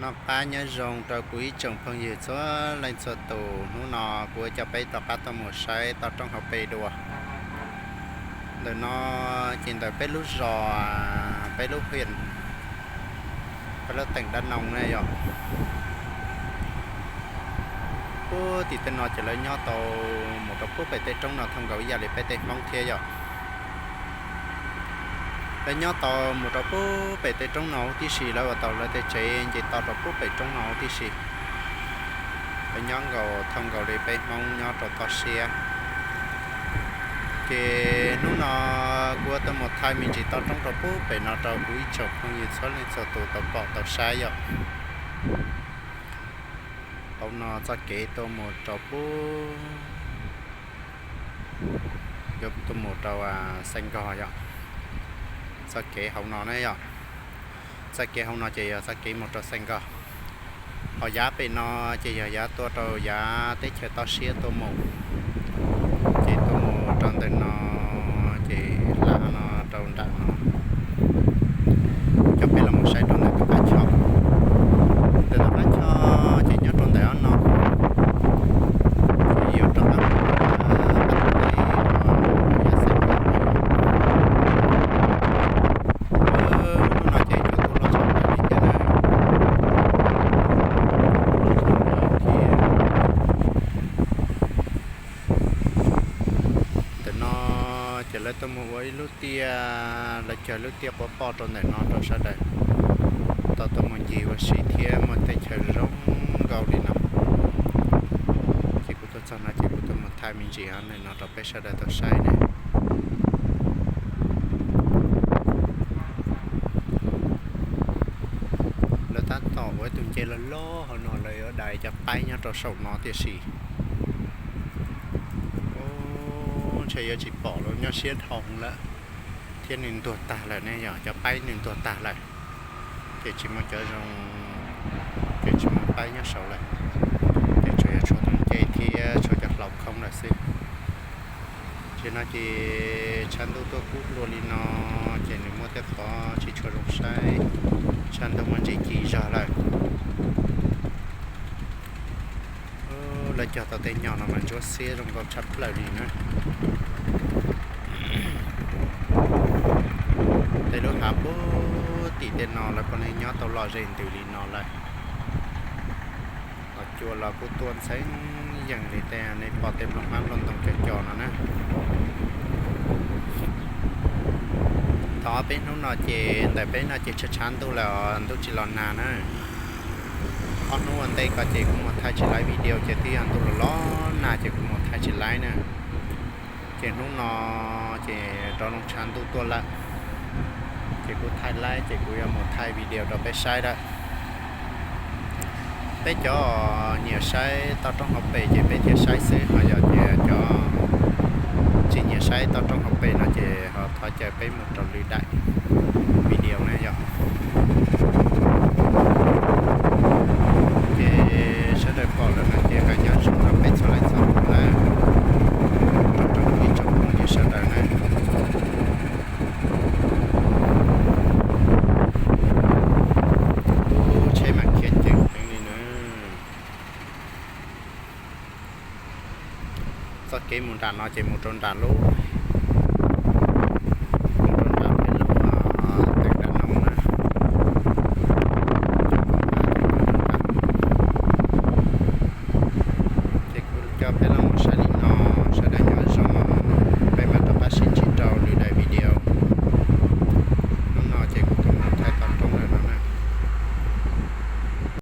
Noj qab nyob zoo rau kuv ib tsoom phooj ywg txhua leej txhua tus, hnub no kuv coj peb rov qab tuaj mus saib toj roob hauv pes dua. Ntawm no ces ntawm peb lub zos, peb lub hiam, peb lub teem Dab Noo ne yog. Puag tim tej no ces lawv nyob tau mus rau puag pem tej roob no thaj nkaus ib yam li peb tej Hmoob thiab yom. Lawv nyob tau mus rau puag pem tej roob no huv tib si, lawv ua tau lawv tej tsev nce toj rau puag pem roob no huv tib si. Lawv nyob nkaus thaj nkaus li peb Hmoob nyob rau toj siab. Ces hnub no kuv yuav tuaj mus thaij me ntsis toj roob rau puag pem no rau kuv ib tsoom phooj ywg txhua leej txhua tus tau pom tau saib yom. Hauv no txoj kev tuaj mus rau puag, yuav tuaj mus rau Xais Nkos yom. Txoj kev hauv no ne yom, txoj kev hauv no ces yog txoj kev mus rau Xais Nkos. Ho yav pem no ces yog yav tuaj rau yav teb chaws toj siab tuaj mus, ces tuaj mus rau ntawm no, ces hla no rau nram no. Coj peb los mus saib rau ntawm tus qab choj. Ntawm tus qab choj ces nyob rau ntawm ob no, ces yuav rov qab mus rau ntawm Xais Nkos. Hnub no ces cua tuaj loj tshaj plaws li thiab na. Loj tshaj plaws thiab. Ntawm no ces lawv tuaj mus ua ib lub tiaj, lawv cog lub tiaj quav poj rau ntawm no rau sawv daws tau tuaj mus ncig ua si thiab muaj tej chaw zoo nkauj li no. Ces kuv tuaj txog no ces kuv tuaj mus thaij me ntsis ntawm no rau peb sawv daws tau saib ne. Lawv tab tom ua ib tug ncej loj loj hauv no, lawv yuav dai cov paib nyob rau saum no tiam sis, u, ntshe yuav tsis pom lawm, nyob siab dhau lawm thiab nws ntuag tag lawm ne yog, cov paib nws ntuag tag lawm. Ces tsis muaj cov zoo, ces tsis muaj paib nyob saud lawm, ces tsuas yog tshuav tus ncej thiab tshuav cov hlau khoob lawm xwb. Ces no ces tshav ntuj tuaj kub hlua li no, ces nws muaj tej qhov tsis tshua zoo saib, tshav ntuj muaj ntsis ci zog lawm. Lawv cog tau tej nyo no mas ntsuab xiab zoo nkauj tshaj plaws li na. Tej lub hav puag tim tej no lawv kuj nyob tau lom zem ntws li no lawm. Los cua los kuj tuaj ntxhee yees li tej nej pom tej nplooj hmab nplooj ntoo cov co no na. Thov peb hnub no ces ntawm peb no ces tshav tshav ntuj lawm os, ntuj tsis los nag na. Ob hnub ua ntej ko ces kuv mus thaij tsis laib video ces twb yog ntuj los los nag ces kuv mus thaij tsis laib na. Ces hnub no ces rov loo tshav ntuj tuaj lawm, ces kuv thaij laib ces kuv yuav mus thaij video rau peb saib lawm. Peb cov nyiam saib toj roob hauv pes ces peb thiaj saib xwb, ho yog tias cov tsis nyiam saib toj roob hauv pes no ces ho thov caw peb mus rau lwm daim video na yom. Ces sawv daws pom lawm no ces ho nyob zoo rau peb txhua leej txhua tus na, rau kuv ib tsoom phooj ywg sawv daws na. Lub tsheb mas khiav ceev heev li na. Txoj kev mus nram no ces mus rau nram lub